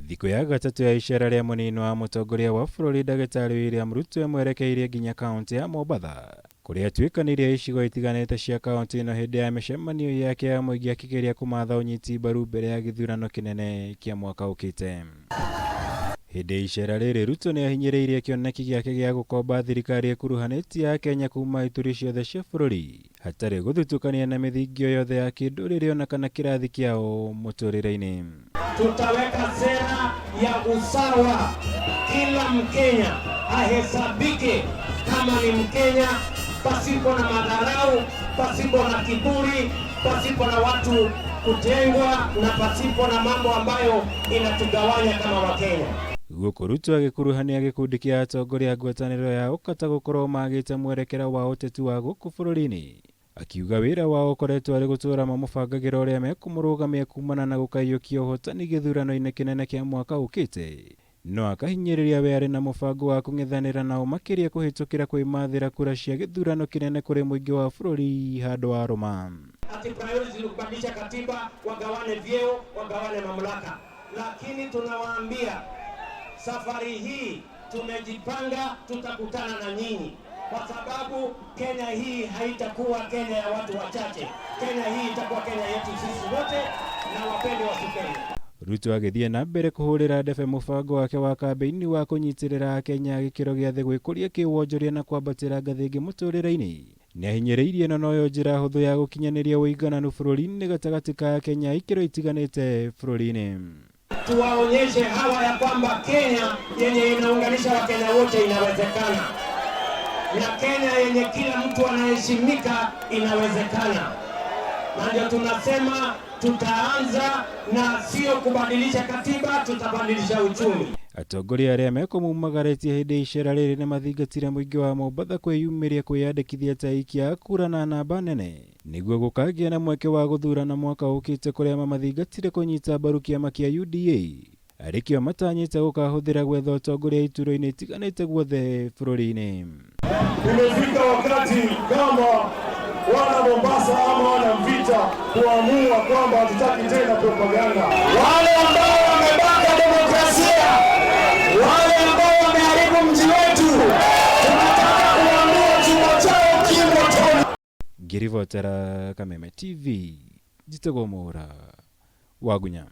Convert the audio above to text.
Thikũ ya gatatũ ya icera rĩa mũnini wa mũtongoria wa bũrũri ndagĩtarĩ William Ruto ĩmwerekeirie nginya kaũntĩ ya Mombatha kũrĩa atuĩkanĩirie icigo itiganĩte cia kaũntĩ ĩno hĩndĩ ya mĩcemanio yake ya mũingĩ akĩgeria kũmatha ũnyiti mbaru mbere ya gĩthurano kĩnene kĩa mwaka ũkĩte. Hĩndĩ ya icera rĩrĩ Ruto nĩ ahinyĩrĩirie kĩoneki gĩake gĩa gũkomba thirikari ĩkuruhanĩtie Akenya kuma ituri ciothe cia bũrũri hatarĩ gũthutũkania na mĩthingi o yothe ya kĩndũrĩrĩ ona kana kĩrathi kĩao mũtũrĩre-inĩ. Tutaweka sera ya usawa, kila Mkenya ahesabike kama ni Mkenya pasipo na madharau, pasipo na kiburi, pasipo na watu kutengwa na pasipo na mambo ambayo inatugawanya kama Wakenya. Gũkũ Ruto agĩkuruhania gĩkundi kĩa atongoria a ngwatanĩro ya ũkata gũkorwo magĩte mwerekera wa ũteti wa gũkũ bũrũri-inĩ, akiuga wĩra wao ũkoretwo arĩ gũtũra mamũbangagĩra ũrĩa mekũmũrũgamia kumana na gũkaiyũkia ũhotani gĩthurano-inĩ kĩnene kĩa mwaka ũkĩte, no akahinyĩrĩria we arĩ na mũbango wa kũng'ethanĩra nao makĩria kũhĩtũkĩra kwĩmathĩra kura cia gĩthurano kĩnene kũrĩ mũingĩ wa bũrũri handũ wa rũma. Ati priority ni kubadilisha katiba, wagawane vyeo, wagawane mamlaka, lakini tunawaambia safari hii tumejipanga, tutakutana na nyinyi kwa sababu Kenya hii haitakuwa Kenya ya watu wachache. Kenya hii itakuwa Kenya yetu sisi wote, na wapende wasipende. Ruto agĩthiĩ na mbere kũhũrĩra ndebe mũbango wake wa kambĩini wa kũnyitĩrĩra Akenya a gĩkĩro gĩa thĩ gwĩkũria kĩwonjoria na kwambatĩra ngathĩ ĩngĩ mũtũrĩre-inĩ. Nĩahinyĩrĩirie ĩno noyo njĩra hũthũ ya gũkinyanĩria ũigananu bũrũri-inĩ gatagatĩ ka Akenya a ikĩro itiganĩte bũrũri-inĩ. Tuwaonyeshe hawa ya kwamba Kenya yenye inaunganisha Wakenya wote inawezekana, na Kenya yenye kila mtu anaheshimika inawezekana. Na ndio tunasema tutaanza na sio kubadilisha katiba, tutabadilisha uchumi. Atongoria arĩa mekũmumagarĩtie hĩndĩ ya icera rĩrĩ nĩmathingatire mũingĩ wa Mombatha kwĩyumĩria kwĩyandĩkithia ta aikia a kura na namba nene nĩguo gũkagĩa na mweke wa gũthurana mwaka ũkĩte kũrĩa mamathingatire kũnyita mbaru kĩama kĩa UDA arĩ kĩo matanyĩte gũkahũthĩra gwetha ũtongoria iturwa-inĩ itiganĩte guothe bũrũri-inĩ. Imefika wakati kama wana Mombasa ama wana Mvita kuamua kwamba hatutaki tena propaganda. Wale ambao wamebaka demokrasia, wale ambao wameharibu mji wetu, tunataka kuambia chuma chao kimotoni. Ngĩribotera Kameme TV, njĩtagwo Mwaũra wa Gunya.